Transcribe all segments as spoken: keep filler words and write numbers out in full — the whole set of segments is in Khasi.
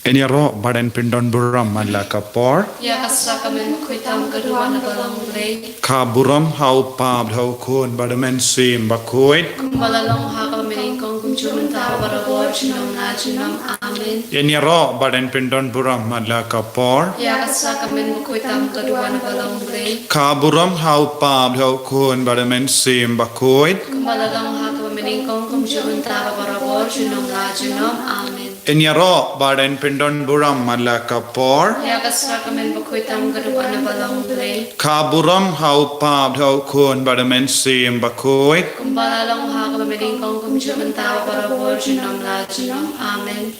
Ïaroh bad yn pyndon burom man la ka por. Ïa ka sla ka mynbakhuid tam ka dei na balang Blei. Ka burom ha u Kpa bad ha u Khun bad u Mynsiem Bakhuid. Kumba la long ha kaba mynnyngkong kumjuh mynta barabor junom la junom. Amen. Ïaroh bad yn pyndon burom man la ka por. Ïa ka sla ka mynbakhuid tam ka dei na balang Blei. Ka burom ha u Kpa bad ha u Khun bad u Mynsiem Bakhuid. Kumba la long ha kaba mynnyngkong kumjuh mynta barabor junom la junom. Amen. Ïaroh bad yn pyndon burom man la ka por. Ïa ka sla ka mynbakhuid tam ka dei na balang Blei. Ka burom ha u Kpa bad ha u Khun bad u Mynsiem Bakhuid. Kumba la long ha kaba mynnyngkong kumjuh mynta barabor junom la junom. Amen.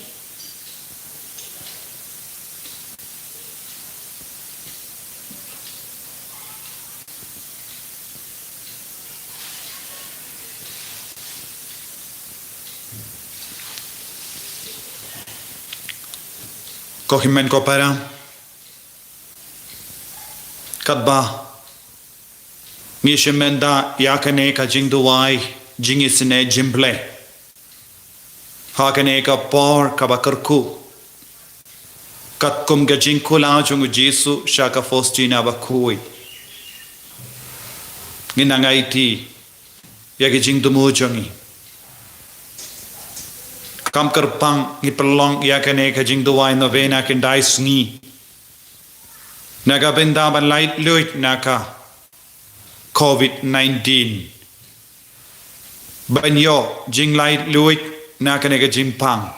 Ko hynmen ko para, katba ngi shim bynta ïa kane ka jingduwai jingisynei jong U Blei ha kane ka por kaba kyrkhu, katkum ka jingkular jong u Jisu sha ka Faustina Bakhuid, ngi nang aiti ïa ki jingthmu jong ngi. Kam kyrpang ngi pynlong ïa kane ka jingduwai novena khyndai sngi na ka bynta ban laitluid na ka covid nineteen. Ban ïoh jinglaitluid na kane ka jingpang.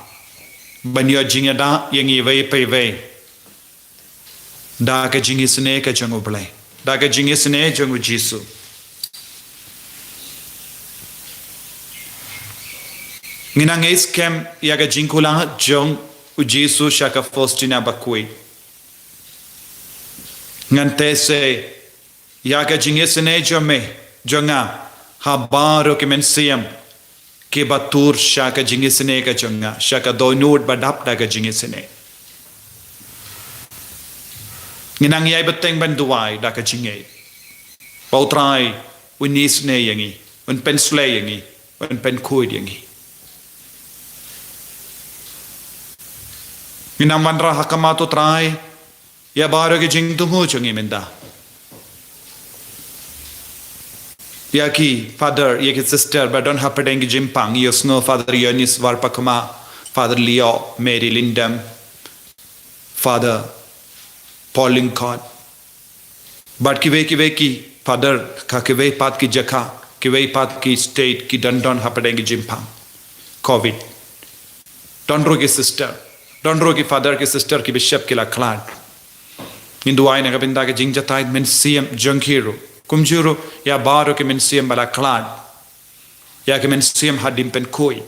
Ban ïoh jingïada ïa ngi iwei pa iwei da ka jingisynei ka jong U Blei, da ka jingisynei jong u Jisu. Ngi nang ïai skhem ïa ka jingkular jong u Jisu sha ka Faustina Bakhuid. Ngan teh se ïa ka jingisynei jong me, jong nga, ha baroh ki mynsiem kiba tur sha ka jingisynei ka jong nga, sha ka dohnud ba dap da ka jingisynei. Ngi nang ïai bteng ban duwai da ka jingngeit ba U Trai un isynei ïa ngi, un pynshlei ïa ngi, un pynkhuid ïa ngi. Ngi nang wanrah ha khmat U Trai ïa baroh ki jingthmu jong ngi mynta. Ïa ki father, ïa ki sister ba don hapdeng ki jingpang, ïohsngew Father Ioannis Warpakma, Father Leo, Mary Lindam, Father Paul Lyngkot, bad kiwei kiwei ki father ha kiwei pat ki jaka, kiwei pat ki state, ki don don hapdeng ki jingpang covid. Don ruh ki sister, don ruh ki father, ki sister, ki bishop ki la khlad. Ngin duwai na ka bynta ka jingjatai mynsiem jong ki ruh, kumjuh ruh ïa baroh ki mynsiem ba la khlad, ïa ki mynsiem hadien pynkhuid.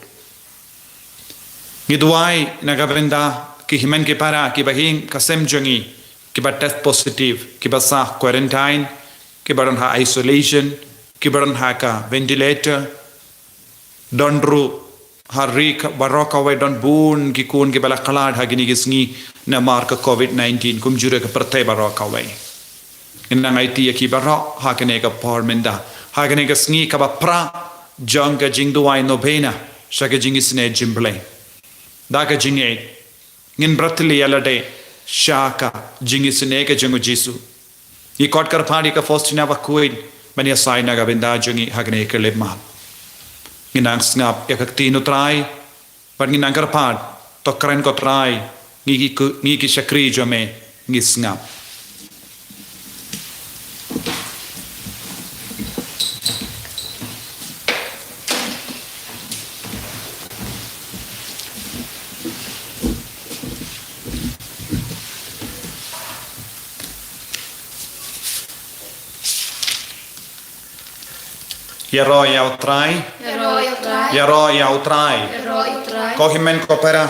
Ngi duwai na ka bynta ki hynmen ki para kiba ha ïing ha sem jong ngi, kiba test positive, kiba sah quarantine, kiba don ha isolation, kiba don ha ka ventilator. Don ruh ha ri baroh kawei don bun ki khun kiba la khlad ha kine ki sngi namar ka covid nineteen, kumjuh ruh ka pyrthei baroh kawei. Ngin nang aiti ïa ki baroh ha kane ka por mynta, ha kane ka sngi kaba phra jong ka jingduwai novena sha ka jingisynei jong U Blei. Da ka jingngeit ngin bret ïa lade sha ka jingisynei ka jong u Jisu. Ngi khot kyrpad ïa ka Faustina Bakhuid ban ïasaid na ka bynta jong ngi ha kane ka khyllipmat. Ngin nang sngap ïa ka ktien U Trai bad ngin nang kyrpad. To kren ko Trai, ngi ki, ngi ki shakri jong me, ngi sngap. Ïaroh ïa U Trai. Ïaroh ïa U Trai. Ïaroh ïa U Trai. Ïaroh ïa U Trai. Ko hynmen ko para,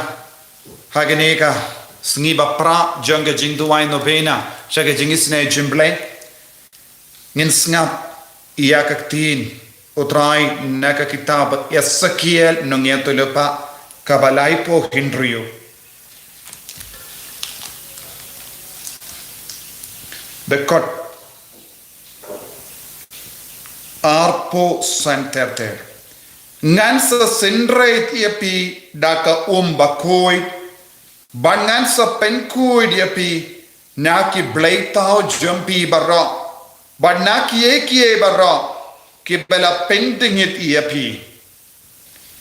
ha kane ka sngi ba phra jong ka jingduwai novena sha ka jingisynei jong U Blei, ngin sngap ïa ka ktien U Trai na ka kitab Esekiel nongïathuhlypa kaba laiphew hynriew. Dkhot arphew san ter ter. Ngan sa synreit ïa phi da ka um bakhuid, Bad ngan sa pynkhuid ïa phi na ki blei thaw jong phi baroh, bad na kiei kiei baroh kiba la pyndngit ïa phi.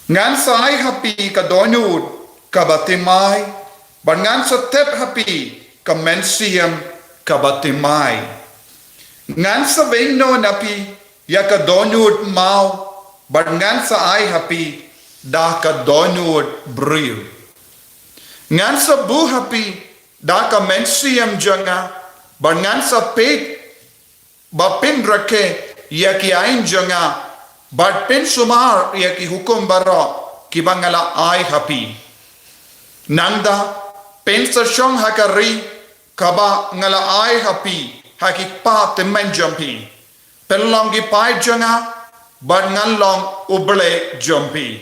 Ngan sa ai ha phi ka dohnud kaba thymmai, bad ngan sa thep ha phi ka mynsiem kaba thymmai. Ngan sa weng noh na phi ïa ka dohnud maw, bad ngan sa ai ha phi da ka dohnud briew. Ngan sa buh ha phi da ka mynsiem jong nga, bad ngan sa peit ba phin rakhe ïa ki aiñ jong nga, bad phin sumar ïa ki hukum baroh kiba nga la ai ha phi. Nangta phin sa shong ha ka ri kaba nga la ai ha phi ha ki kpa tymmen jong phi. Phin long ki paid jong nga, bad ngan long U Blei jong phi.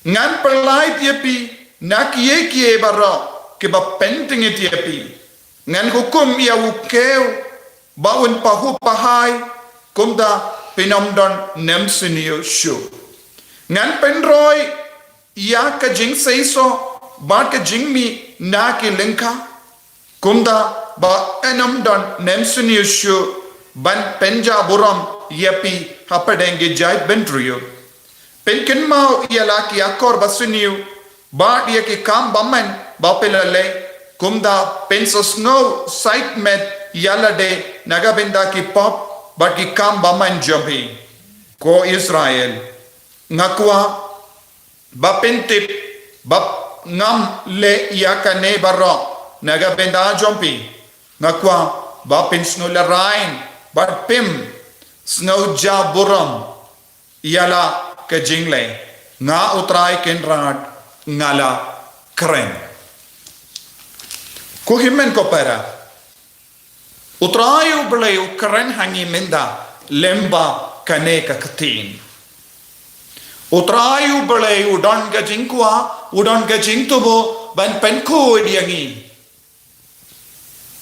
Ngan pyllait ïa phi na kiei kiei baroh kiba pyndngit ïa phi. Ngan hukum ïa u kiew ba un pahuh pahai, kumta phin ym don nemsniew shuh. Ngan pynroi ïa ka jingseisoh bad ka jingmih na ki lyngkha, kumta ba yn ym don nemsniew shuh ban pynjah burom ïa phi hapdeng ki jaitbynriew. Phin kynmaw ïa la ki akor basniew bad ïa ki kam bymman ba phi la leh, kumta phin sa sngew sait met ïa lade na ka bynta ki pop bad ki kam bymman jong phi. Ko Israel, nga kwah ba phin tip ba ngam leh ïa kane baroh na ka bynta jong phi. Nga kwah ba phin sngew lehrain bad phim sngew jah burom ïa la ka jingleh. Nga U Trai Kynrad nga la kren. Ko hynmen ko para, U Trai U Blei u kren ha ngi mynta lyngba kane ka ktien. U Trai U Blei u don ka jingkwah, u don ka jingthmu ban pynkhuid ïa ngi.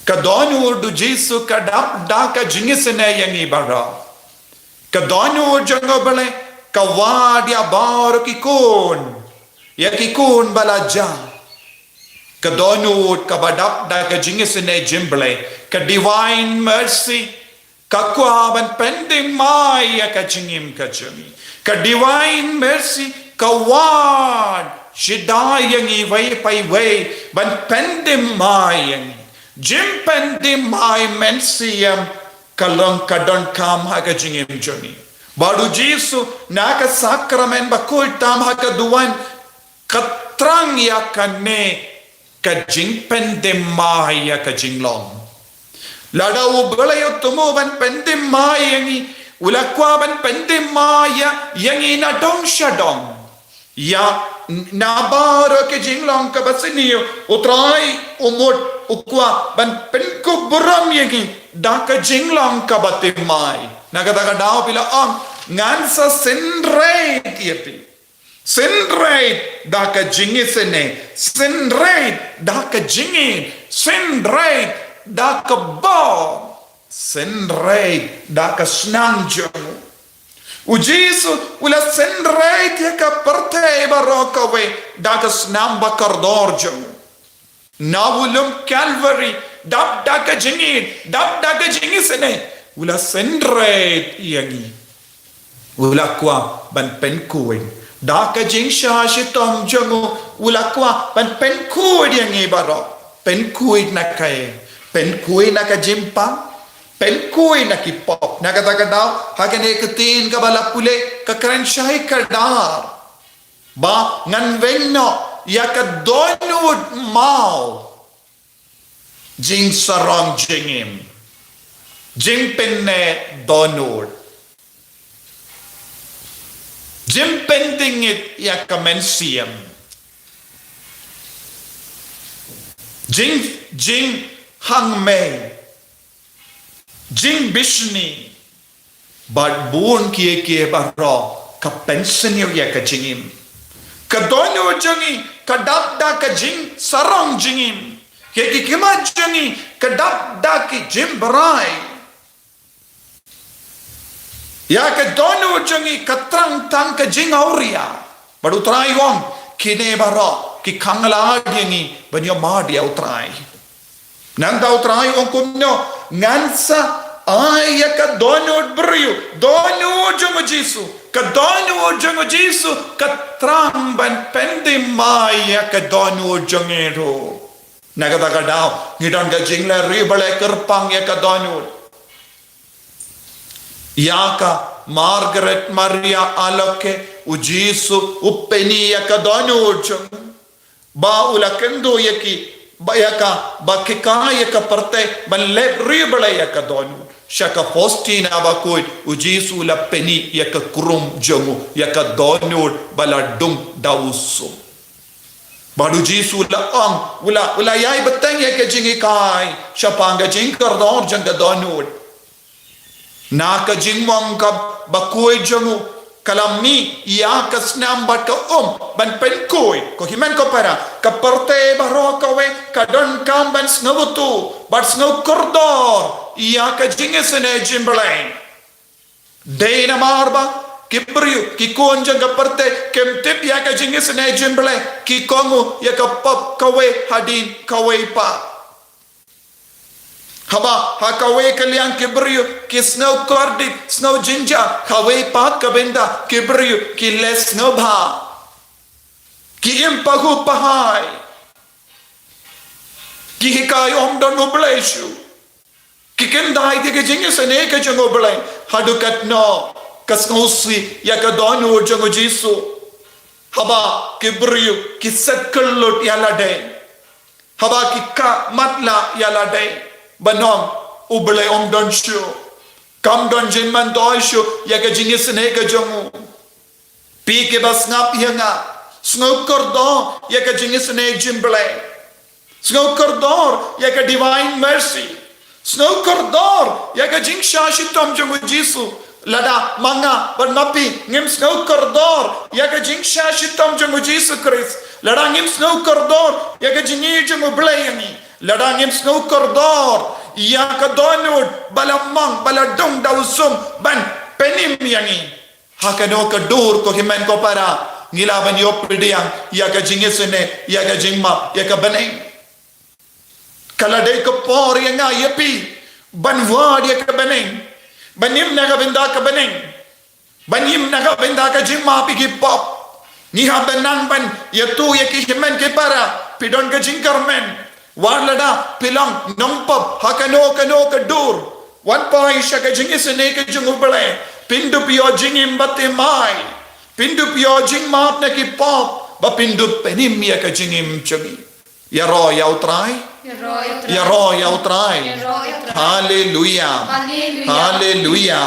Ka dohnud U Jisu ka dap da ka jingisynei ïa ngi baroh. Ka dohnud jong U Blei ka wad ïa baroh ki khun, ïa ki khun ba la jah. Ka dohnud kaba dap da ka jingisynei jong U Blei, ka divine mercy, ka kwah ban pynthymmai ïa ka jingim ka jong ngi. Ka divine mercy ka wad shaddai ïa ngi iwei pa iwei ban pynthymmai ïa ngi. Jingpynthymmai mynsiem ka long ka donkam ha ka jingim jong ngi. Bad U Jisu na ka sakramen bakhuid tam ha ka duwan ka thrang ïa kane ka jingpynthymmai ïa ka jinglong. Lada U Blei u thmu ban pynthymmai ïa ngi, u la kwah ban pynthymmai ïa, ïa ngi na dong sha dong. Ïa, na baroh ka jinglong kaba sniew, U Trai u mut u kwah ban pynkup burom ïa ngi da ka jinglong kaba thymmai. Na kata ka daw phi la ong, ngan sa synreit ïa phi. Synreit da ka jingisynei, synreit da ka jingïeit, synreit da ka bor, synreit da ka snam jong u. U Jisu u la synreit ïa ka pyrthei baroh kawei da ka snam bakordor jong u. Na u lum Calvary, dap da ka jingïeit, dap da ka jingisynei, u la synreit ïa ngi. U la kwah ban pynkhuid da ka jingshah shitom jong u, u la kwah ban pynkhuid ïa ngi baroh. Pynkhuid na kaei? Pynkhuid na ka jingpang, pynkhuid na ki pop. Na kata ka daw, ha kane ka ktien kaba la pule, ka kren shai kdar ba ngan weng noh ïa ka dohnud maw. Jingsarong jingim, jingpynneh dohnud, jingpyndngit ïa ka mynsiem, jing, jinghangmei, jingbishni, bad bun kiei kiei baroh ka pynsniew ïa ka jingim. Ka dohnud jong ngi ka dap da ka jingsarong jingim. Ïa ki khmat jong ngi ka dap da ki jingbrai. Ïa ka dohnud jong ngi ka thrang tang ka jingawria. Bad U Trai u ong, kine baroh ki khang lad ïa ngi ban ïoh mad ïa U Trai. Nangta U Trai u ong kumno, ngan sa ai ïa ka dohnud briew, dohnud jong U Jisu, ka dohnud jong U Jisu ka thrang ban pyndem mai ïa ka dohnud jong ngi ruh. Na kata ka daw ngi don ka jingleh riewblei kyrpang ïa ka dohnud. Ïa ka Margaret Maria Alacoque, U Jisu u pyni ïa ka dohnud jong u, ba u la kynduh ïa ki, ba ïa ka, ba ki kai ïa ka pyrthei ban leh riewblei ïa ka dohnud. Sha ka Faustina Bakhuid, U Jisu u la pyni ïa ka krum jong u, ïa ka dohnud ba la dung da u sum. Bad U Jisu u la ong, u la, u la ïai bteng ïa ka jinghikai shaphang ka jingkordor jong ka dohnud. Na ka jingmong kaba khuid jong u, ka la mih ïa ka snam bad ka um ban pynkhuid. Ko hynmen ko para, ka pyrthei baroh kawei ka donkam ban sngewthuh bad sngewkordor ïa ka jingisynei jong U Blei. Dei namar ba ki briew, ki khun jong ka pyrthei, kim tip ïa ka jingisynei jong U Blei, ki kohnguh ïa ka pop kawei hadien kawei pat. Haba ha kawei ka liang ki briew ki sngew kordit, sngew jynjar, kawei pat ka bynta ki briew ki leh sngewbha, ki im pahuh pahai, ki hikai ym don U Blei shuh. Ki kyndait ïa ka jingisynei ka jong U Blei. Haduh katno ka sngewsih ïa ka dohnud jong U Jisu. Haba ki briew ki set kyllut ïa lade, haba ki kah matlah ïa lade ban ong, U Blei um don shuh, kam don jingmyntoi shuh ïa ka jingisynei ka jong u. Phi kiba sngap ïa nga, sngewkordor ïa ka jingisynei jong U Blei. Sngewkordor ïa ka Divine Mercy. Sngewkordor ïa ka jingshah shitom jong U Jisu. Lada ma nga bad ma phi ngim sngewkordor ïa ka jingshah shitom jong U Jisu Khrist, lada ngim sngewkordor ïa ka jingïeit jong U Blei ïa ngi, lada ngim sngewkordor ïa ka dohnud ba la mang, ba la dung da u sum ban pynim ïa ngi, ha kano ka dur, ko hynmen ko para, ngi lah ban ïoh pdiang ïa ka jingisynei, ïa ka jingmap, ïa ka bneng? Ka la dei ka por ïa nga ïa phi ban wad ïa ka bneng, ban im na ka bynta ka bneng, ban im na ka bynta ka jingmap ïa ki pop. Ngi hap ban nang ban ïathuh ïa ki hynmen ki para, phi don ka jingkyrmen. Wat lada phi long nongpop ha kano kano ka dur, wan phai sha ka jingisynei ka jong U Blei. Phin dup ïoh jingim bathymmai, phin dup ïoh jingmap na ki pop, bad phin dup pynim ïa ka jingim jong ngi. Ïaroh ïa U Trai. Ïaroh ïa U Trai. Haleluia. Haleluia.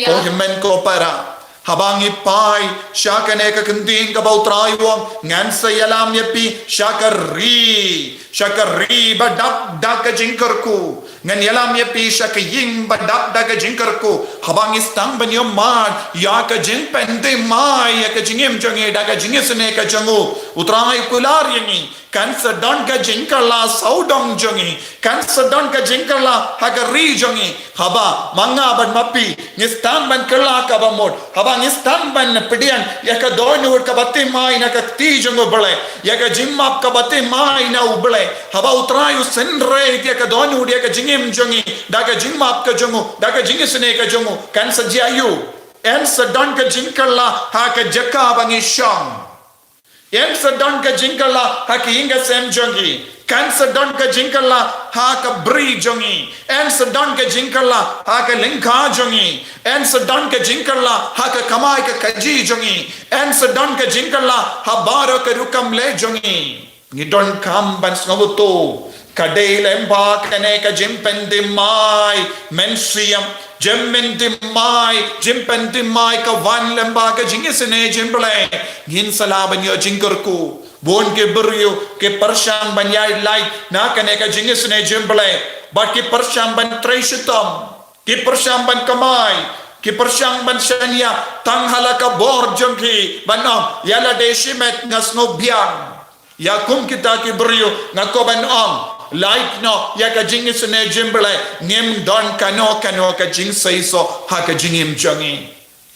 Ko hynmen ko para, haba ngi phai sha kane ka ktien kaba U Trai u ong, ngan sa ïalam ïa phi sha ka ri, sha ka ri ba dap da ka jingkyrkhu. Ngan ïalam ïa phi sha ka ïing ba dap da ka jingkyrkhu. Haba ngi sdang ban ïohmad ïa ka jingpynthymmai ïa ka jingim jong ngi da ka jingisynei ka jong u, U Trai u kular ïa ngi, kan sa don ka jingkylla sawdong jong ngi, kan sa don ka jingkylla ha ka ri jong ngi. Haba ma nga bad ma phi ngi sdang ban kylla kaba mut, haba ngi sdang ban pdiang ïa ka dohnud kaba thymmai na ka kti jong U Blei, ïa ka jingmap kaba thymmai na U Blei, haba U Trai u synreit ïa ka dohnud ïa ka jingim jong ngi da ka jingmap ka jong u, da ka jingisynei ka jong u, kan sa jia ïa u. Yn sa don ka jingkylla ha ka jaka ba ngi shong. Yn sa don ka jingkylla ha ka ïing ka sem jong ngi. Kan sa don ka jingkylla ha ka bri jong ngi. Yn sa don ka jingkylla ha ka lyngkha jong ngi. Yn sa don ka jingkylla ha ka kamai ka kajih jong ngi. Yn sa don ka jingkylla ha baroh ka rukom leh jong ngi. Ngi donkam ban sngewthuh, ka dei lyngba kane ka jingpynthymmai mynsiem, jingpynthymmai, jingpynthymmai ka wan lyngba ka jingisynei jong U Blei, ngin sa lah ban ïoh jingkyrkhu. Bun ki briew ki pyrshang ban ïaid lait na kane ka jingisynei jong U Blei, bad ki pyrshang ban trei shitom, ki pyrshang ban kamai, ki pyrshang ban shaniah tang ha la ka bor jong ki, ban ong, ïa lade shimet nga sngewbiang. Ïa kum kita ki briew nga kwah ban ong, lait noh ïa ka jingisynei jong U Blei, ngim don kano kano ka jingseisoh ha ka jingim jong ngi.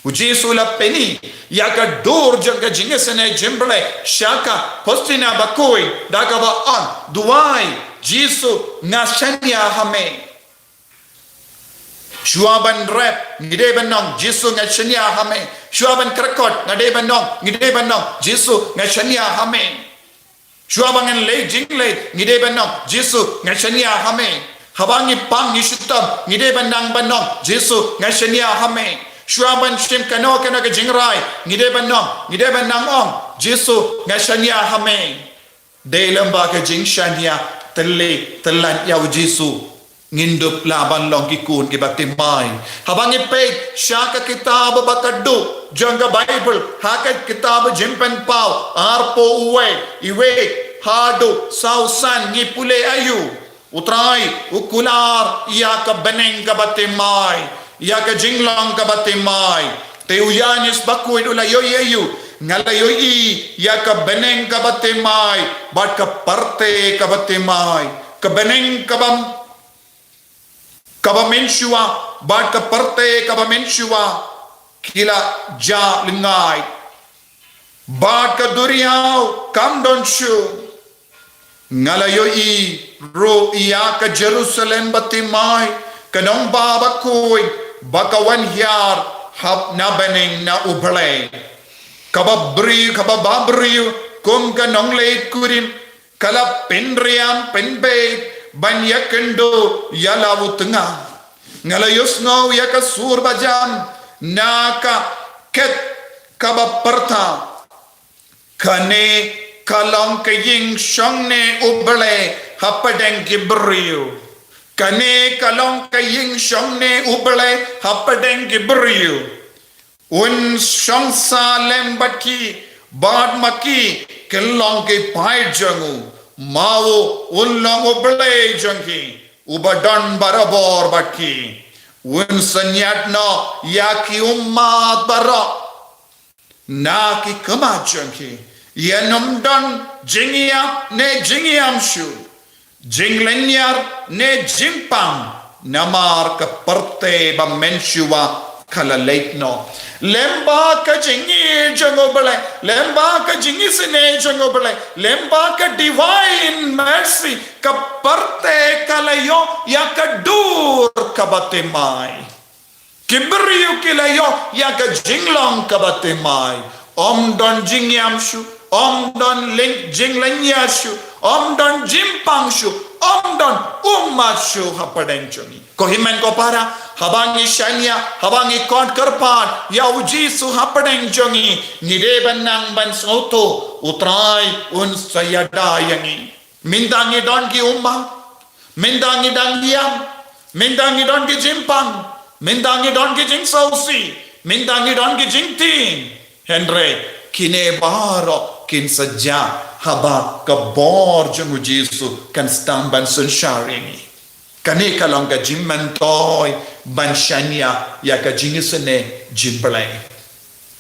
U Jisu u la pyni ïa ka dur jong ka jingisynei jingblei sha ka Palestina bakhuid da kaba ong, duwai, Jisu, nga shaniah ha me. Shuwa ban rep, ngi dei ban ong, Jisu, nga shaniah ha me. Shuwa ban kyrkot, nga dei ban ong, ngi dei ban ong, Jisu, nga shaniah ha me. Shuwa ba ngan leh jingleh, ngi dei ban ong, Jisu, nga shaniah ha me. Haba ngi pang ngi shitom, ngi dei ban nang ban ong, Jisu, nga shaniah ha me. Shuwa ban shim kano kano ka jingrai, ngi dei ban ong, ngi dei ban nang ong, Jisu, nga shaniah ha me. Dei lem bad ka jingshaniah, tylli tyllan ïa u Jisu, ngin dup lah ban long ki khun kiba thymmai. Haba ngi peit sha ka kitab ba khatduh jong ka Baibl, ha ka kitab Jingpynpaw arphew wei, wei haduh saw san, ngi pule aïu. U Trai u kular ïa ka bneng kaba thymmai, ïa ka jinglong kaba thymmai. Te u Ïoannis bakhuid u la ïohi aïu? Nga la ïohi ïa ka bneng kaba thymmai bad ka pyrthei kaba thymmai. Ka bneng kaba kaba mynshuwa bad ka pyrthei kaba mynshuwa ki la jah lyngngai, bad ka duriaw kam don shuh. Nga la ïohi ruh ïa ka Jerusalem bathymmai, ka nongbah bakhuid ba ka wan hiar hap na bneng na U Blei. Kaba briew, kaba ba briew kum ka nongleit kurim, ka la pynriam pynbeit ban ïakynduh ïa la u tnga. Nga la ïohsngew ïa ka sur bajam na ka khet kaba pyrta, kane ka long ka ïing shongne U Blei hapdeng ki briew. Kane ka long ka ïing shongne U Blei hapdeng ki briew. Un shong sah lem bad ki, bad ma ki kin long ki paid jong u. Ma u un long U Blei jong ki, uba don barabor bad ki. Un synñiat noh ïa ki ummat baroh na ki khmat jong ki. Ïa ym don jingïap ne jingïam shuh, jinglynñiar ne jingpang, namar ka pyrthei ba mynshuwa ka la leit noh. Lem bad ka jingïeit jong U Blei, lem bad ka jingisynei jong U Blei, lem bad ka divine mercy, ka pyrthei ka la ïoh ïa ka dur kaba thymmai. Ki briew ki la ïoh ïa ka jinglong kaba thymmai. Ym don jingïam shuh, ym don ling, jinglynñiar shuh, ym don jingpang shuh, ym don ummat shuh hapdeng jong ngi. Ko hynmen ko para, haba ngi shaniah, haba ngi khot kyrpad ïa U Jisu hapdeng jong ngi, ngi dei ban nang ban sngewthuh, U Trai un sa ïada ïa ngi. Mynta ngi don ki ummat, mynta ngi dang ïam, mynta ngi don ki jingpang, mynta ngi don ki jingsngewsih, mynta ngi don ki jingtieng. Hynrei kine baroh kin sa jah haba ka bor jong U Jisu kan sdang ban synshar ïa ngi. Kane ka long ka jingmyntoi ban shaniah ïa ka jingisynei jingblei.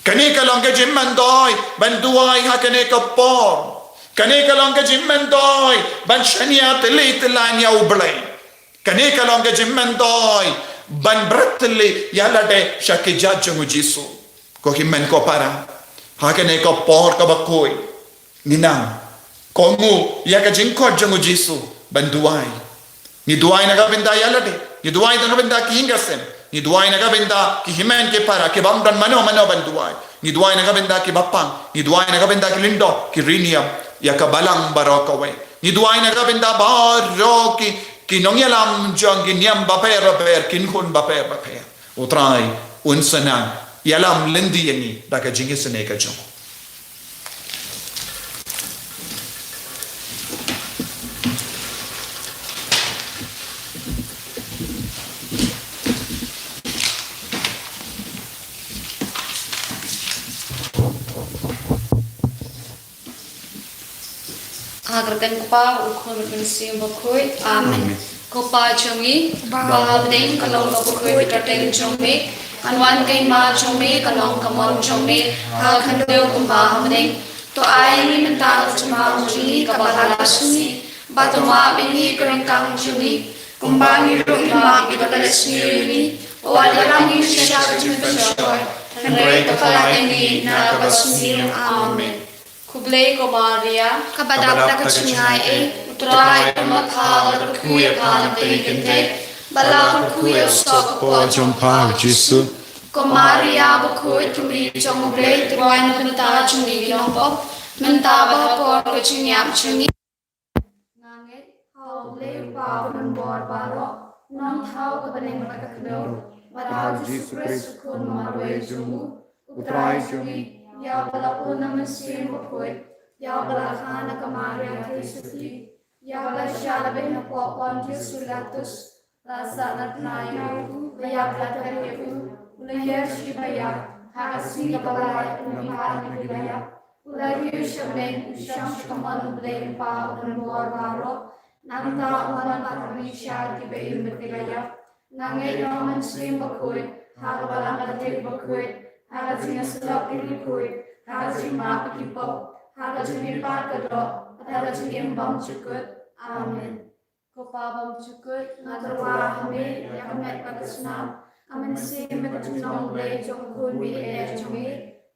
Kane ka long ka jingmyntoi ban duwai ha kane ka por. Kane ka long ka jingmyntoi ban shaniah tylli tyllan ïa U Blei. Kane ka long ka jingmyntoi ban bret tylli ïa lade sha ki jait jong U Jisu. Ko hynmen ko para, ha kane ka por kaba khuid, ngi nang kohnguh ïa ka jingkhot jong U Jisu ban duwai. Ngi duwai na ka bynta ïa lade, ngi duwai na ka bynta ki ïing ki sem, ngi duwai na ka bynta ki hynmen ki para, ki bym don mano mano ban duwai. Ngi duwai na ka bynta ki bapang, ngi duwai na ka bynta ki lyngdoh, ki riewniam, ïa ka balang baroh kawei. Ngi duwai na ka bynta baroh ki, ki nongïalam jong ki niam bapher bapher, ki khun bapher bapher. U Trai un sa nang ïalam lynti ïa ngi da ka jingisynei ka jong u. Ha ka kyrteng u Kpa, u Khun, u Mynsiem Bakhuid. Amen. Amen. Ko Pa jong ngi, ba ha bneng, ka long ka bakhuid ka kyrteng jong me. Kan wan ka hima jong me, ka long ka mon jong me ha khyndew kumba ha bneng. To ai ngi mynta ka jingmam jong ngi kaba la shisngi. Bad to map ïa ngi ka ryngkang jong ngi, kumba ngi ruh ngi map ïa kiba la leh sniew ïa ngi. wat ïalam ngi shisha ka jingpynshoi, hynrei to pynlait ïa ngi na kaba sniew. Amen. Khublei ko Maria, kaba dap da ka jingaiei, U Trai u don bad pha, la kyrkhu ïa pha na pdeng ki kynthei, bad la kyrkhu ïa u soh ka kpoh jong pha u Jisu. Ko Maria bakhuid, ka Mari jong U Blei, to duwai na ka bynta jong ngi ki nongpop, mynta bad ha ka por ka jingïap jong ngi. Nga ngeit ha U Blei U Kpa uba donbor baroh, U Nongthaw uba bneng bad ka khyndew, bad ha U Jisu Khrist U Khun marwei jong U, U Trai jong ngi, ïa uba la bun na U Mynsiem Bakhuid, ïa uba la kha na ka Maria Theisotti, ïa uba la shah labeiñ hapoh Pontius Pilatus, la sah, la tnat ïa u, la ïap, la tep ïa u, u la hiar sha ki baïap, ha ka sngi kaba lai u la mihpat na ki baïap, u la riew sha bneng, u shong sha ka mon U Blei U Kpa uba donbor baroh. Nangta un wan pat ban ri sha ki baïap bad ki baïap. Nga ngeit ha U Mynsiem Bakhuid, ha ka Balang Katholik bakhuid, ha ka jingïasyllok ki riewkhuid, ha ka jingmap ki pop, ha ka jingmihpat ka doh, bad ha ka jingim bymjukut. Amen. Ko Pa bymjukut, nga tyrwa ha me ïa ka met bad ka snam, ka mynsiem bad ka jinglong Blei jong U Khun baieit jong me,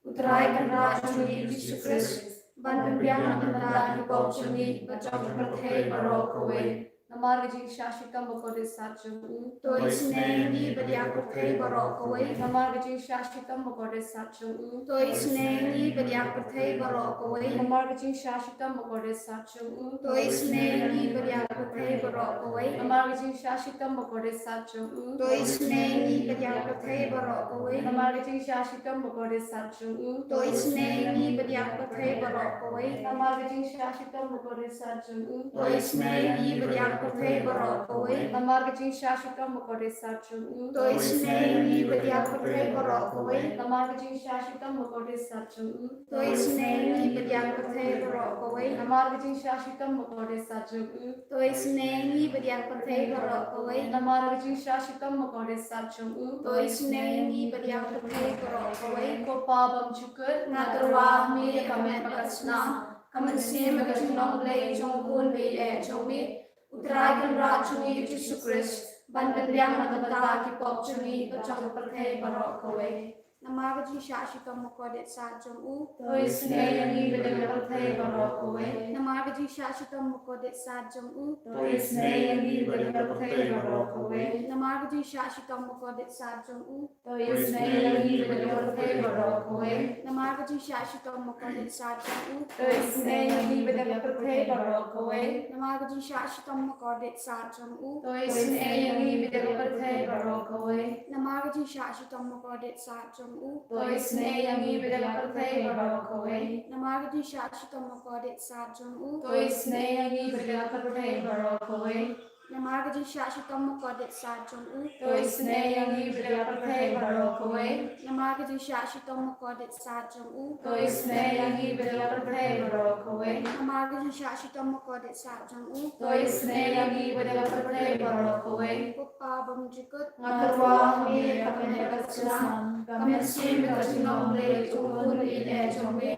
U Trai Kynrad jong ngi U Jisu Khrist, ban pynbiang na ka bynta ki pop jong ngi bad jong ka pyrthei baroh kawei. Namar ka jingshah shitom bakordit sat jong u, to isynei ïa ngi bad ïa ka pyrthei baroh kawei. Namar ka jingshah shitom bakordit sat jong u, to isynei ïa ngi bad ïa ka pyrthei baroh kawei. Namar ka jingshah shitom bakordit sat jong u, to isynei ïa ngi bad ïa ka pyrthei baroh kawei. Namar ka jingshah shitom bakordit sat jong u, to isynei ïa ngi bad ïa ka pyrthei baroh kawei. Namar ka jingshah shitom bakordit sat jong u, to isynei ïa ngi bad ïa ka pyrthei baroh kawei. Namar ka jingshah shitom bakordit sat jong u, to isynei ïa ngi bad ïa ka pyrthei baroh kawei. Namar ka jingshah shitom bakordit sat jong u, to isynei ïa ngi bad ïa ka pyrthei baroh kawei. Namar ka jingshah shitom bakordit sat jong u, to isynei ïa ngi bad ïa ka pyrthei baroh kawei. Namar ka jingshah shitom bakordit sat jong u, to isynei ïa ngi bad ïa ka pyrthei baroh kawei. Namar ka jingshah shitom bakordit sat jong u, to isynei ïa ngi bad ïa ka pyrthei baroh kawei. Ko Pa bymjukut, nga tyrwa ha me ïa ka met bad ka snam, ka mynsiem bad ka jinglong Blei jong U Khun baieit jong me, U Trai Kynrad jong ngi U Jisu Khrist, ban pynbiang na ka bynta ki pop jong ngi bad jong ka pyrthei baroh kawei. Namar ka jingshah shitom bakordit sat jong u, to isynei ïa ngi bad ïa ka pyrthei baroh kawei. Namar ka jingshah shitom bakordit sat jong u, to isynei ïa ngi bad ïa ka pyrthei baroh kawei. Namar ka jingshah shitom bakordit sat jong u, to isynei ïa ngi bad ïa ka pyrthei baroh kawei. Namar ka jingshah shitom bakordit sat jong u, to isynei ïa ngi bad ïa ka pyrthei baroh kawei. Namar ka jingshah shitom bakordit sat jong u, to isynei ïa ngi bad ïa ka pyrthei baroh kawei. Namar ka jingshah shitom bakordit sat jong u, to isynei ïa ngi bad ïa ka pyrthei baroh kawei. Namar ka jingshah shitom bakordit sat jong u, to isynei ïa ngi bad ïa ka pyrthei baroh kawei. Namar ka jingshah shitom bakordit sat jong u, to isynei ïa ngi bad ïa ka pyrthei baroh kawei. Namar ka jingshah shitom bakordit sat jong u, to isynei ïa ngi bad ïa ka pyrthei baroh kawei. Namar ka jingshah shitom bakordit sat jong u, to isynei ïa ngi bad ïa ka pyrthei baroh kawei. Ko Pa bymjukut, nga tyrwa ha me ïa ka met bad ka snam, ka mynsiem bad ka jinglong Blei jong U Khun baieit jong me,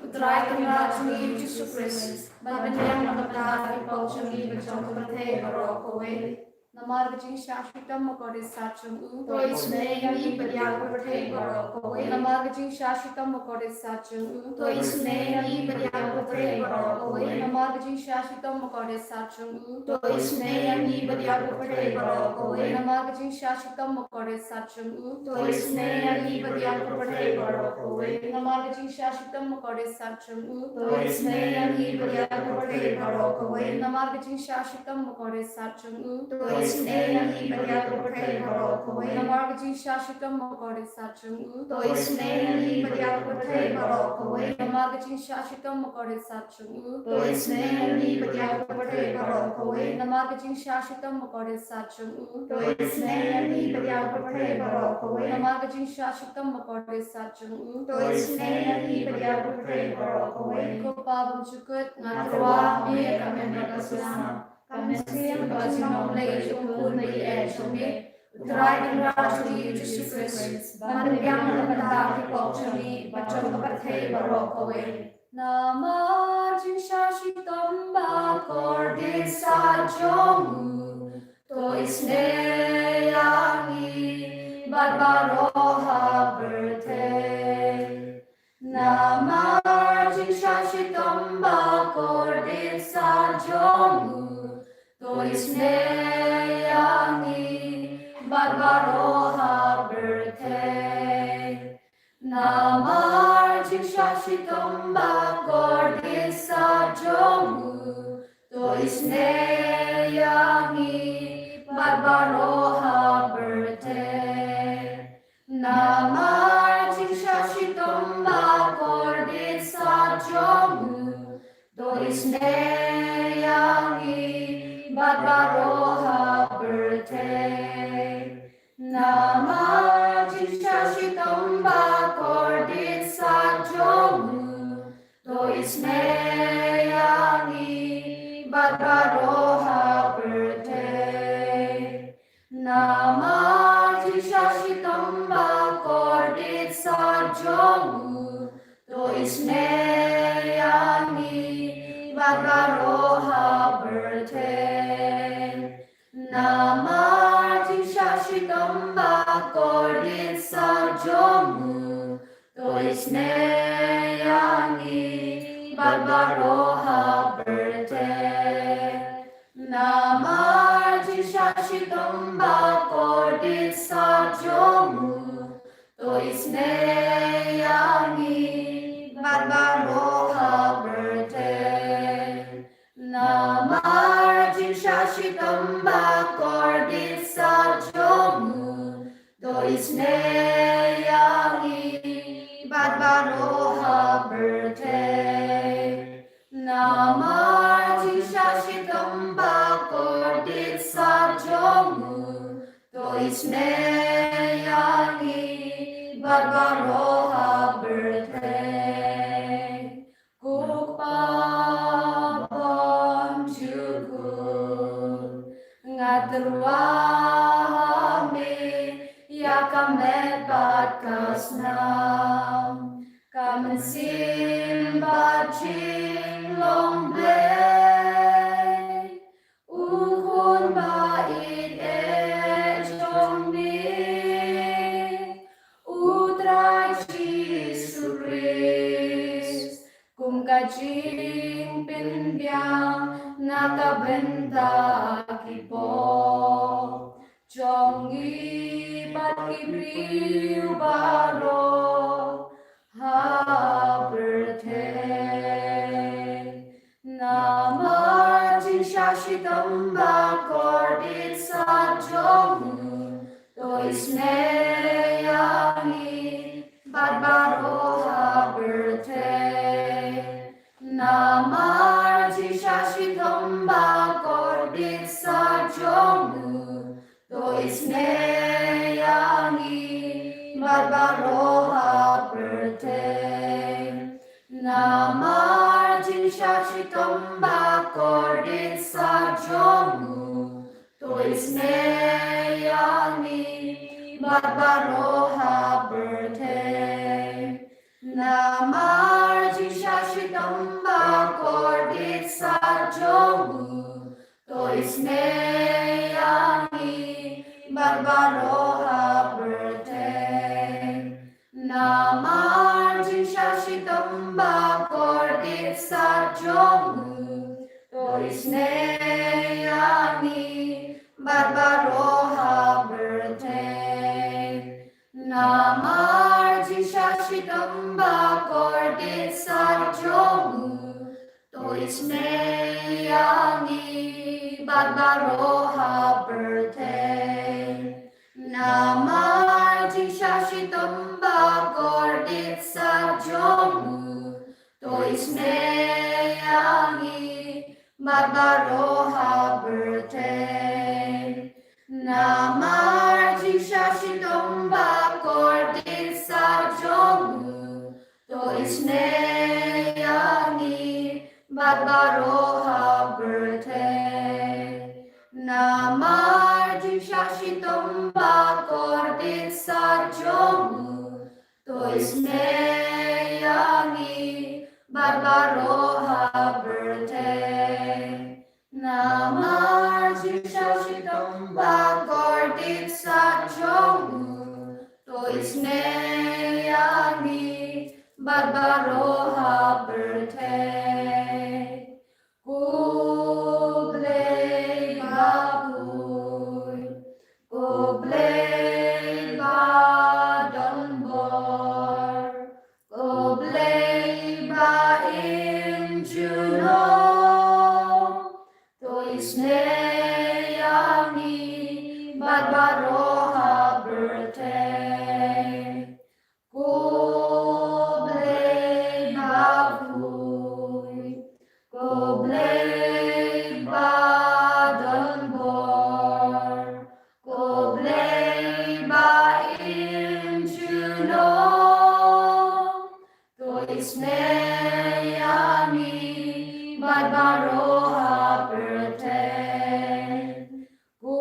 U Trai Kynrad jong ngi U Jisu Khrist, ban pynbiang na ka bynta ki pop jong ngi bad jong ka pyrthei baroh kawei. Namar ka jingshah shitom bakordit sat jong u, to isynei ïa ngi bad ïa ka pyrthei baroh kawei. Namar ka jingshah shitom bakordit sat jong u, to isynei ïa ngi bad ïa ka pyrthei baroh kawei. Namar ka jingshah shitom bakordit sat jong u, to isynei ïa ngi bad ïa ka pyrthei baroh kawei. Namar ka jingshah shitom bakordit sat jong u, to isynei ïa ngi bad ïa ka pyrthei baroh kawei. Namar ka jingshah shitom bakordit sat jong u, to isynei ïa ngi bad ïa ka pyrthei baroh kawei. Namar ka jingshah shitom bakordit sat jong u, to isynei ïa ngi bad ïa ka pyrthei baroh kawei. Namar ka jingshah shitom bakordit sat jong u, to isynei ïa ngi bad ïa ka pyrthei baroh kawei. Namar ka jingshah shitom bakordit sat jong u, to isynei ïa ngi bad ïa ka pyrthei baroh kawei. Namar ka jingshah shitom bakordit sat jong u, to isynei ïa ngi bad ïa ka pyrthei baroh kawei. Namar ka jingshah shitom bakordit sat jong u, to isynei ïa ngi bad ïa ka pyrthei baroh kawei. Ko Pa bymjukut, nga tyrwa ha me ïa ka met bad ka snam, ka mynsiem bad ka jinglong Blei jong U Khun baieit jong me, U Trai Kynrad jong ngi U Jisu Khrist, ban pynbiang na ka bynta ki pop jong ngi bad jong ka pyrthei baroh kawei. Namar jingshah shitom bakordit sat jong u, to isynei ïa ngi bad baroh ha pyrthei. Namar jingshah shitom ba kordit sah jong u, to isynei ïa ngi bad baroh ha pyrthei. Namar jingshah shitom ba kordit sah jong u, to isynei ïa ngi bad baroh ha pyrthei. Namar jingshah shitom ba kordit sah jong u, to isynei ïa ngi bad baroh ha pyrthei. Namar jingshah shitom ba kordit sah jong u, to isynei ïa ngi bad baroh ha pyrthei. Namar jingshah shitom ba kordit sah jong u, to isynei ïa ngi bad baroh ha pyrthei. Namar jingshah shitom ba kordit sah jong u, to isynei ïa ngi bad baroh ha pyrthei. Namar jingshah shitom ba kordit sah jong u, to isynei ïa ngi bad baroh ha pyrthei. Namar jingshah shitom ba kordit sah jong u, to isynei ïa ngi bad baroh ha pyrthei. Namar jingshah shitom ba kordit sah jong u, to isynei ïa ngi bad baroh ha pyrthei. Ko Kpa bymjukut, nga tyrwa ha me ïa ka met bad ka snam, ka mynsiem bad jinglong Blei. U Khun ba ïeit eh jong me, U Trai Jisu Khrist, kum ka jingpynbiang na ka bynta ki pop jong ngi bad ki briew baroh ha pyrthei. Namar jingshah shitom ba kordit sah jong u, to isynei ïa ngi bad baroh ha pyrthei. Namar jingshah shitom ba kordit sah jong u, to isynei ïa ngi bad baroh ha pyrthei. Namar jingshah shitom ba kordit sah jong u, to isynei ïa ngi bad baroh ha pyrthei. Namar jingshah shitom ba kordit sah jong u, to isynei ïa ngi bad baroh ha pyrthei. Namar jingshah shitom ba kordit sah jong u, to isynei ïa ngi bad baroh ha pyrthei. Namar jingshah shitom ba kordit sah jong u, to isynei ïa ngi bad baroh ha pyrthei. Namar jingshah shitom ba kordit sah jong u, to isynei ïa ngi bad baroh ha pyrthei. Namar jingshah shitom ba kordit sah jong u, to isynei ïa ngi bad baroh ha pyrthei. Namar jingshah shitom ba kordit sah jong u, to isynei ïa ngi bad baroh ha pyrthei. Namar jingshah shitom ba kordit sah jong u, Blei ba don bor, ko Blei ba im juno, to isynei ïa ngi bad baroh ha pyrthei. Ko Blei bakhuid, ko Blei ba don bor, ko Blei ba im juno, to isynei ïa ngi bad baroh ha pyrthei. Ko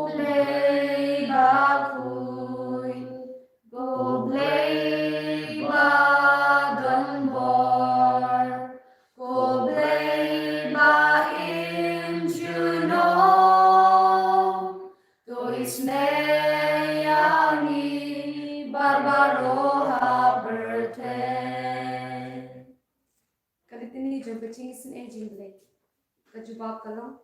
Blei bakhuid, ko Blei ba don bor, ko Blei ba im juno, to isynei ïa ngi bad baroh ha pyrthei. Ka litany jong ka jingisynei jong U Blei. Ka jubab ka long,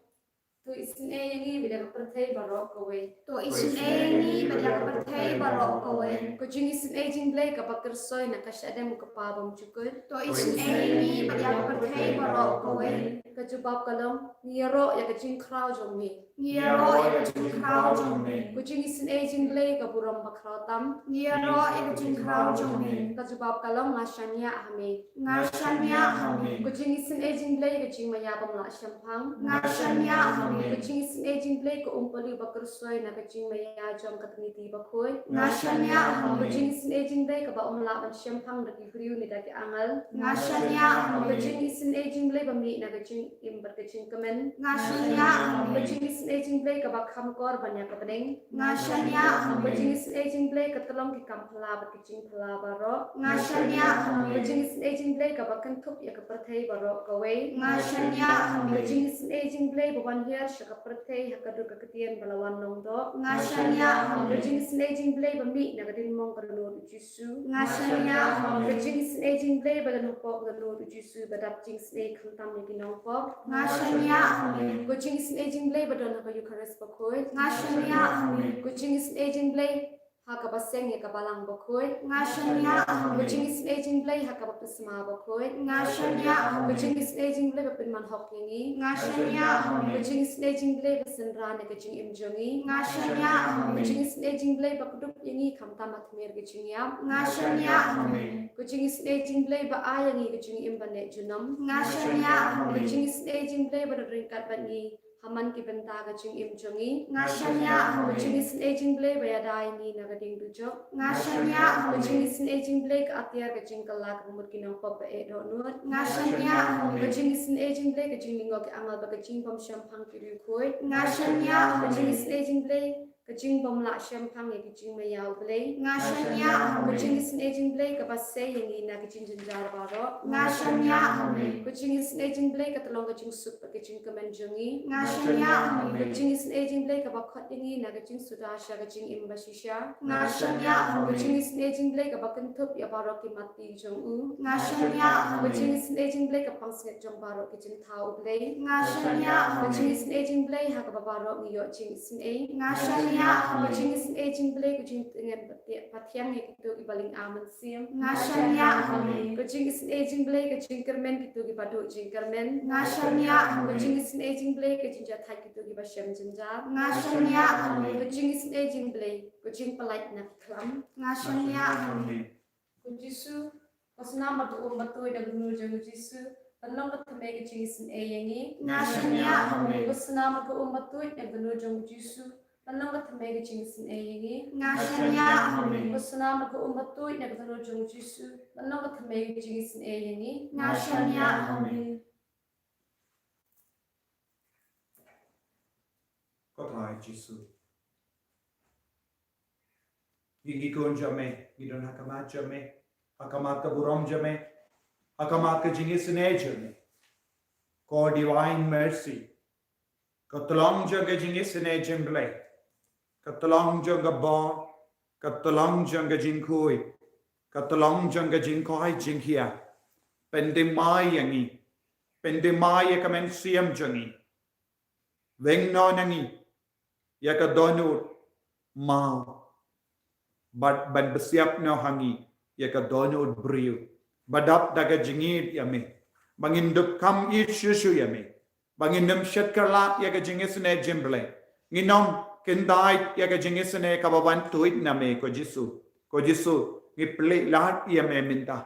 to isynei ïa ngi bad ïa ka pyrthei baroh kawei. To isynei ïa ngi bad ïa ka pyrthei baroh kawei. Ka jingisynei jong U Blei kaba kyrsoi na ka shadem U Kpa bymjukut. To isynei ïa ngi bad ïa ka pyrthei baroh kawei. Ka jubab ka long, ngi ïaroh ïa ka jingkhraw jong me. Ngi ïaroh ïa ka jingkhraw jong me. Ka jingisynei jong U Blei ka burom bakhraw tam. Ngi ïaroh ïa ka jingkhraw jong me. Ka jubab ka long, nga shaniah ha me. Nga shaniah ha me. Ka jingisynei jong U Blei ka jingmaïa bym lah shemphang. Nga shaniah ha me. Ka jingisynei jong U Blei ka umpohliew ba kyrsoi na ka jingmaïa jong ka Trinity bakhuid. Nga shaniah ha me. Ka jingisynei jong U Blei kaba ym lah ban shemphang da ki briew ne da ki angel. Nga shaniah ha me. Ka jingisynei jong U Blei ba mih na ka jingim bad ka jingkmen. Nga shaniah ha me. Ka jingisynei jong U Blei kaba kham kor ban ïa ka bneng. Nga shaniah ha me. Ka jingisynei jong U Blei ka tyllong ki kam phylla bad ki jingphylla baroh. Nga shaniah ha me. Ka jingisynei jong U Blei kaba kynthup ïa ka pyrthei baroh kawei. Nga shaniah ha me. Ka jingisynei jong U Blei ba wan hiar sha ka pyrthei ha ka dur ka ktien ba la wan long doh. Nga shaniah ha me. Ka jingisynei jong U Blei ba mih na ka diengmong ka dohnud U Jisu. Nga shaniah ha me. Ka jingisynei jong U Blei ba don hapoh ka dohnud U Jisu ba dap jingisynei khamtam ïa ki nongpop. Nga shaniah ha me. Ka jingisynei jong U Blei ba don ha ka Eukharist bakhuid. Nga shaniah ha me. Ka jingisynei jong U Blei ha kaba seng ïa ka balang bakhuid. Nga shaniah ha me. Ka jingisynei jong U Blei ha ka baptisma bakhuid. Nga shaniah ha me. Ka jingisynei jong U Blei ba pynman hok ïa ngi. Nga shaniah ha me. Ka jingisynei jong U Blei ba synran ïa ka jingim jong ngi. Nga shaniah ha me. Ka jingisynei jong U Blei ba kdup ïa ngi khamtam ha khmer ka jingïap. Nga shaniah ha me. Ka jingisynei jong U Blei ba ai ïa ngi ka jingim ban leit junom. Nga shaniah ha me. Ka jingisynei jong U Blei ba don ryngkat bad ngi ha man ki bynta ka jingim jong ngi. Nga shaniah ha me. Ka jingisynei jong U Blei ba ïada ïa ngi na ka diengdujok. Nga shaniah ha me. Ka jingisynei jong U Blei ka atiar ka jingkylla kaba mut ki nongpop ba eh dohnud. Nga shaniah ha me. Ka jingisynei jong U Blei ka jinglyngngoh ki angel bad ka jingbymshemphang ki riewkhuid. Nga shaniah ha me. Ka jingisynei jong U Blei ka jingbymlah shemphang ïa ka jingmaïa U Blei. Nga shaniah ha me. Ka jingisynei jong U Blei kaba sei ïa ngi na ka jingjynjar baroh. Nga shaniah ha me. Ka jingisynei jong U Blei ka tyllong ka jingsuk bad ka jingkmen jong ngi. Nga shaniah ha me. Ka jingisynei jong U Blei kaba khot ïa ngi na ka jingsuda sha ka jingim bashisha. Nga shaniah ha me. Ka jingisynei jong U Blei kaba kynthup ïa baroh ki matti jong u. Nga shaniah ha me. Ka jingisynei jong U Blei ka pansngiat jong baroh ki jingthaw U Blei. Nga shaniah ha me. Ka jingisynei jong U Blei ha kaba baroh ngi ïoh jingisynei. Nga shaniah ha me. Ka jingisynei jong U Blei ka jingtngen pathiang ïa kito kiba lyngba mynsiem. Nga shaniah ha me. Ka jingisynei jong U Blei ka jingkyrmen kito kiba duh jingkyrmen. Nga shaniah ha me. Ka jingisynei jong U Blei ka jingjahthait kito kiba shem jynjar. Nga shaniah ha me. Ka jingisynei jong U Blei ka jingpyllait na ki khlam. Nga shaniah ha me. Ko Jisu, ko snam bad ka um batuid na ka dohnud jong U Jisu ban long ka thymmei ka jingisynei ïa ngi. Nga shaniah ha me. Ko snam bad ka um batuid na ka dohnud jong U Jisu ban long ka thymmei ka jingisynei ïa ngi. Nga shaniah ha me. Ko snam bad ka um batuid na ka dohnud jong U Jisu ban long ka thymmei ka jingisynei ïa ngi. Nga shaniah ha me. Ko Trai Jisu, ngi ki khun jong me, ngi don ha khmat jong me, ha khmat ka burom jong me, ha khmat ka jingisynei jong me. Ko Divine Mercy, ka tyllong jong ka jingisynei jong U Blei, ka tyllong jong ka bor, ka tyllong jong ka jingkhuid, ka tyllong jong ka jingkoit jingkhiah, pynthymmai ïa ngi, pynthymmai ïa ka mynsiem jong ngi. Weng noh na ngi ïa ka dohnud maw bad ban bsiap noh ha ngi ïa ka dohnud briew ba dap da ka jingïeit ïa me, ba ngin dup kham ïeit shuh shuh ïa me, ba ngin nym shet kylla ïa ka jingisynei jingblei, ngin nym kyntait ïa ka jingisynei kaba wan tuid na me, ko Jisu. Ko Jisu, ngi plie lad ïa me mynta.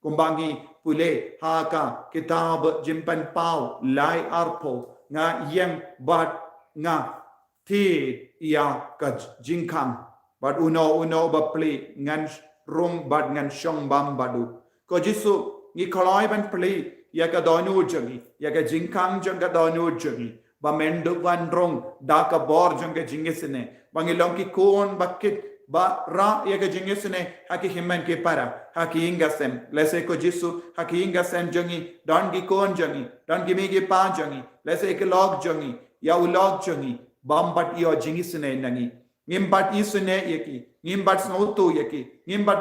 Kumba ngi pule ha ka kitab Jingpynpaw lai arphew, nga ïeng bad nga thied ïa ka jingkhang, bad uno uno ba plie ngan rung bad ngan shong bam bad u. Ko Jisu, ngi kloi ban plie ïa ka dohnud jong ngi, ïa ka jingkhang jong ka dohnud jong ngi, ba men dup wan rung da ka bor jong ka jingisynei, ba ngi long ki khun ba kit ba rah ïa ka jingisynei ha ki hynmen ki para, ha ki ïing ki sem. Lehse ko Jisu, ha ki ïing ki sem jong ngi don ki khun jong ngi, don ki mei ki pa jong ngi, lehse ki lok jong ngi, ïa u lok jong ngi bym pat ïoh jingisynei na ngi. Ngim pat isynei ïa ki, ngim pat sngewthuh ïa ki, ngim pat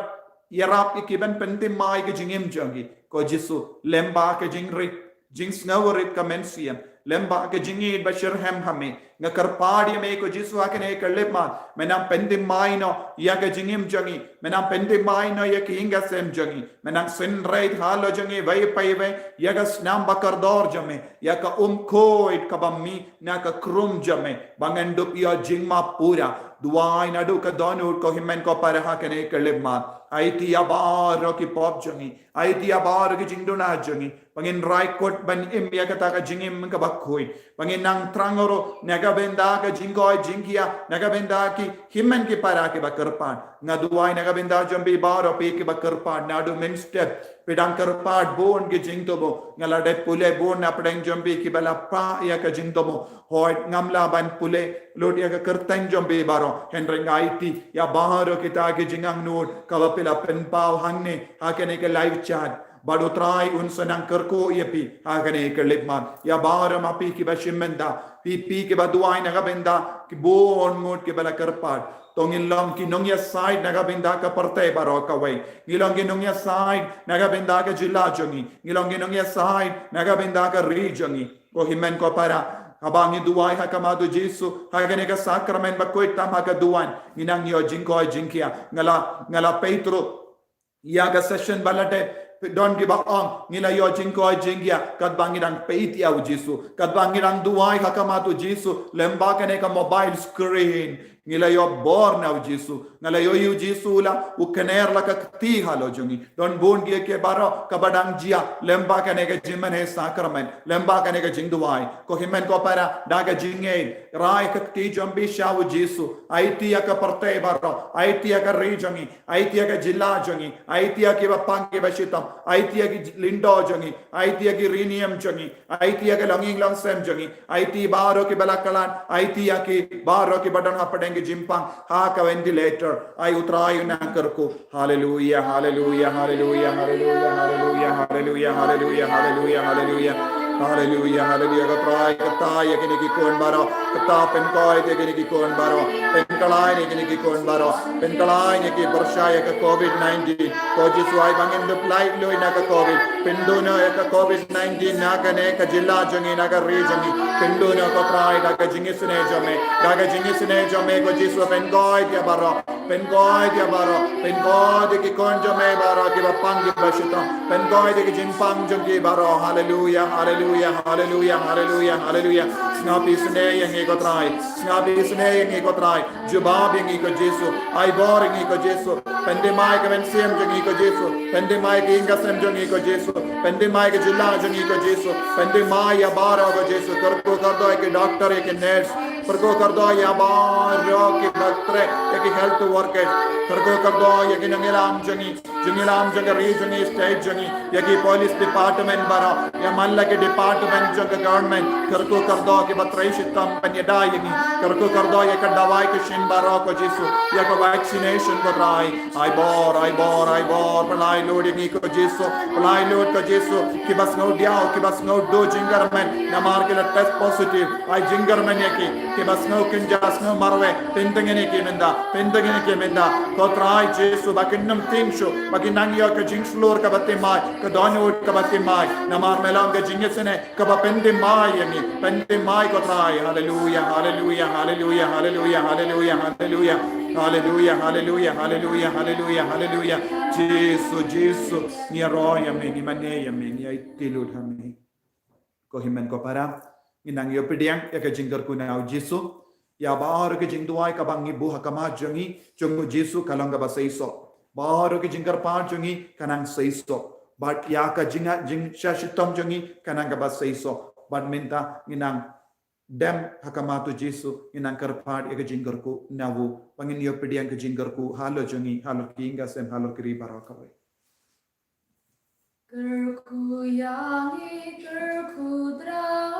ïarap ïa ki ban pynthymmai ka jingim jong ki. Ko Jisu, lem ba ka jingrit, jingsngewrit ka mynsiem, lem ba ka jingïeit ba shitrhem ha me. Nga kyrpad ïa me ko Jisu ha kane ka khyllipmat, men nang pynthymmai noh ïa ka jingim jong ngi, men nang pynthymmai noh ïa ka ïing ka sem jong ngi, men nang synreit halor jong ngi iwei pa iwei ïa ka snam ba kordor jong me, ïa ka umkhuid kaba mih na ka khrum jong me, ba ngan dup ïoh jingmap pura. Duwai naduh ka dohnud, ko hynmen ko para, ha kane ka khyllipmat. Aiti ïa baroh ki pop jong ngi, aiti ïa baroh ki jingduna jong ngi, ba ngin rai kut ban im ïa kata ka jingim kaba khuid, ba ngin nang thrang ruh na ka bynta ka jingkoit jingkhiah na ka bynta ki hynmen ki para kiba kyrpad. Nga duwai na ka bynta jong phi baroh phi kiba kyrpad naduh mynstep. Phi dang kyrpad bun ki jingthmu. Nga la dep pule bun na pdeng jong phi kiba la pah ïa ka jingthmu. Hooid, ngam lah ban pule lut ïa ka kyrteng jong phi baroh, hynrei nga aiti ïa baroh kita ki jingangnud kaba phi la pynpaw hangne ha kane ka live chat. Bad u Trai un sa nang kyrkhu ïa phi ha kane ka khyllipmat. Ïa baroh ma phi kiba shim bynta, phi phi kiba duwai na ka bynta ki bun ngut kiba la kyrpad. To ngin long ki nongïasaid na ka bynta ka pyrthei baroh kawei. Ngin long ki nongïasaid na ka bynta ka jylla jong ngi. Ngin long ki nongïasaid na ka bynta ka ri jong ngi. Ko hynmen ko para, haba ngi duwai ha khmat u Jisu ha kane ka sakramen bakhuid tam ha ka duwan, ngi nang ïoh jingkoit jingkhiah. Nga la, nga la peit ruh ïa ka session ba la dep, don kiba ong ngi la ïoh jingkoit jingkhiah katba ngi dang peit ïa u Jisu, katba ngi dang duwai ha khmat u Jisu lem bad kane ka mobile screen. Ngi la ïoh bor na u Jisu, nga la ïohi u Jisu la u kner la ka kti halor jong ngi. Don bun kiei kiei baroh kaba dang jia lem bad kane ka jingmane sakramen, lem bad kane ka jingduwai. Ko hynmen ko para, da ka jingngeit, rai ka kti jong phi sha u Jisu. Aiti ïa ka pyrthei baroh, aiti ïa ka ri jong ngi, aiti ïa ka jylla jong ngi, aiti ïa kiba pang kiba shitom, aiti ïa ki lyngdoh jong ngi, aiti ïa ki ri niam jong ngi, aiti ïa ka longïing longsem jong ngi, aiti baroh kiba la khlad, aiti ïa ki baroh kiba don hapdeng ki jingpang ha ka ventilator. Ai u Trai un nang kyrkhu. Haleluya, haleluya, haleluya, haleluya, haleluya, haleluya, haleluya, haleluya, haleluya. Haleluya, haleluya, ko Trai, kata ïa kine ki khun baroh, kata pynkoit ïa kine ki khun baroh, pynkylla ïa kine ki khun baroh, pynkylla ïa ki pyrshah ïa ka covid nineteen. Ko Jisu ai ba ngin dup lait luid na ka covid, pynduh noh ïa ka covid nineteen na kane ka jylla jong ngi, na ka ri jong ngi, pynduh noh ko Trai da ka jingisynei jong me, da ka jingisynei jong me ko Jisu pynkoit ïa baroh. Pynkoit ïa baroh, pynkoit ïa ki khun jong me baroh kiba pang kiba shitom, pynkoit ïa ki jingpang jong ki baroh. Haleluya, haleluya, haleluya, haleluya, haleluya. Sngap isynei ïa ngi ko Trai, sngap isynei ïa ngi ko Trai. Jubab ïa ngi ko Jisu, ai bor ïa ngi ko Jisu. Pynthymmai ka mynsiem jong ngi ko Jisu, pynthymmai ka ïing ka sem jong ngi ko Jisu, pynthymmai ka jylla jong ngi ko Jisu. Pynthymmai ïa baroh ko Jisu, kyrkhu kyrdoh ïa ki doctor, ïa ki nurse, kyrkhu kyrdoh ïa baroh kiba trei, ïa ki health workers. Kyrkhu kyrdoh ïa ki nongïalam jong ngi, jingïalam jong ka ri jong ngi, state jong ngi, ïa ki police department baroh, ïa man la ki department jong ka government. Kyrkhu kyrdoh kiba trei shitom ban ïada ïa ngi. Kyrkhu kyrdoh ïa ka dawai ka shin baroh ko Jisu, ïa ka vaccination ko Trai. Ai bor, ai bor, ai bor, pynlait lut ïa ngi ko Jisu, pynlait lut ko Jisu. Kiba sngew diaw, kiba sngew duh jingkyrmen namar ki la test positive, ai jingkyrmen ïa ki. Kiba sngew kynja, sngew marwei, pyntngen ïa ki mynta, pyntngen ïa ki mynta. Ko Trai Jisu ba kin nym tieng shuh, ba kin nang ïoh ka jingshlur kaba thymmai, ka dohnud kaba thymmai. Namar me long ka jingïaseng kaba pynthymmai ïa ngi, pynthymmai ko Trai. Haleluya, haleluya, haleluya, haleluya, haleluya, haleluya. Haleluya, haleluya, haleluya, haleluya, haleluya. Jisu, Jisu, ngi ïaroh ïa me, ngi mane ïa me, ngi aiti lut ha me. Ko hynmen ko para, ngi nang ïoh pdiang ïa ka jingkyrkhu na u Jisu. Ïa baroh ki jingduwai kaba ngi buh ha khmat jong ngi, jong u Jisu ka long kaba seisoh. Baroh ki jingkyrpad jong ngi ka nang seisoh. Bad ïa ka jing, jingshah shitom jong ngi ka nang kaba seisoh. Bad mynta ngi nang dem ha khmat u Jisu, ngi nang kyrpad ïa ka jingkyrkhu na u, ba ngin ïoh pdiang ka jingkyrkhu halor jong ngi, halor ki ïing ki sem, halor ki ri baroh kawei. Kyrkhu ïa ngi, kyrkhu Trai.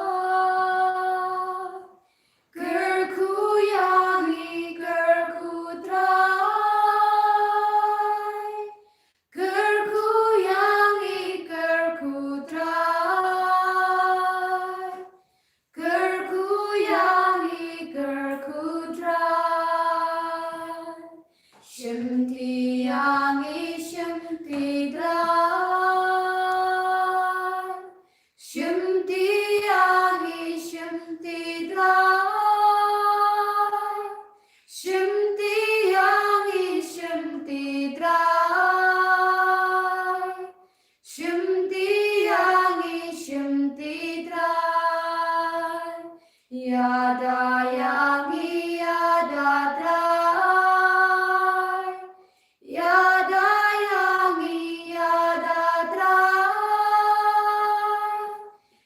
Kyrkhu ïa ngi, kyrkhu Trai. Kyrkhu ïa ngi, kyrkhu Trai. Kyrkhu ïa ngi, kyrkhu Trai. Shimti ïa ngi, shimti Trai. Shimti ïa ngi, shimti Trai. Shimti ïa ngi, shimti Trai. Shimti ïa ngi, shimti Trai. Ïada ïa ngi, ïada Trai. Ïada ïa ngi, ïada Trai.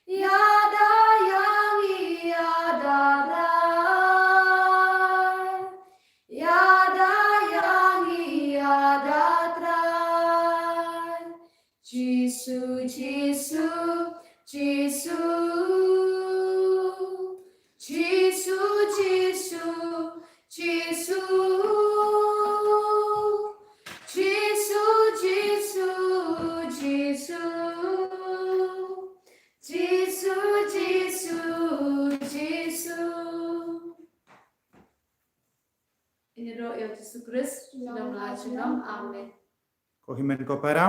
Ïada ïa ngi, ïada Trai. Ïada ïa ngi, ïada Trai. Jisu, Jisu, Jisu. Jisu, Jisu, Jisu. Jisu, Jisu, Jisu. Jisu, Jisu, Jisu. Ïaroh ïa u Jisu Khrist, sha la junom. Amen. Ko hynmen ko para,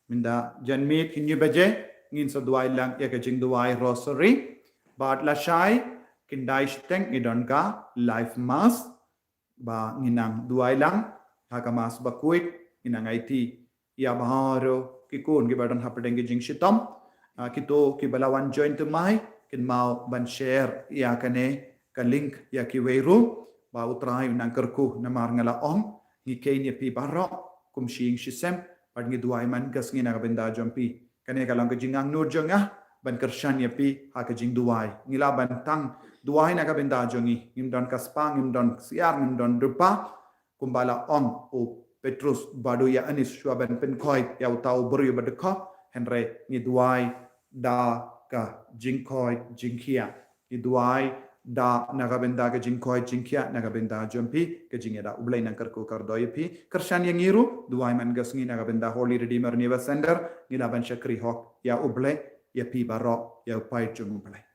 mynta janmiet khyndai baje, ngin sa duwai lang ïa ka jingduwai Rosary. Bad lashai khyndai shiteng ngi don ka live mass ba ngin nang duwai lang ha ka mass bakhuid, ngin nang aiti ïa baroh ki khun kiba don hapdeng ki jingshitom. Ah, kito kiba la wan join thymmai, kynmaw ban share ïa kane ka link ïa kiwei ruh, ba u Trai un nang kyrkhu. Namar nga la ong, ngi kheiñ ïa phi baroh kum shi ïing shi sem, bad ngi duwai man ka sngi na ka bynta jong phi. Kane ka long ka jingangnud jong nga ban kyrshan ïa phi ha ka jingduwai. Ngi lah ban tang duwai na ka bynta jong ngi. Ngim don ka spah, ngim don ksiar, ngim don rupa. Kumba la ong u Petrus bad u Ïoannis shuwa ban pynkhoit ïa uta u briew ba dkhot, hynrei ngi duwai da ka jingkhoit jingkhiah. Ngi duwai da na ka bynta ka jingkhoit jingkhiah na ka bynta jong phi, ka jingïada. U Blei un nang kyrkhu kyrdoh ïa phi. Kyrshan ïa ngi ruh, duwai man ka sngi na ka bynta Holy Redeemer Nerva Center, ngi lah ban shakri hok ïa U Blei, ïa phi baroh, ïa u paid jong U Blei.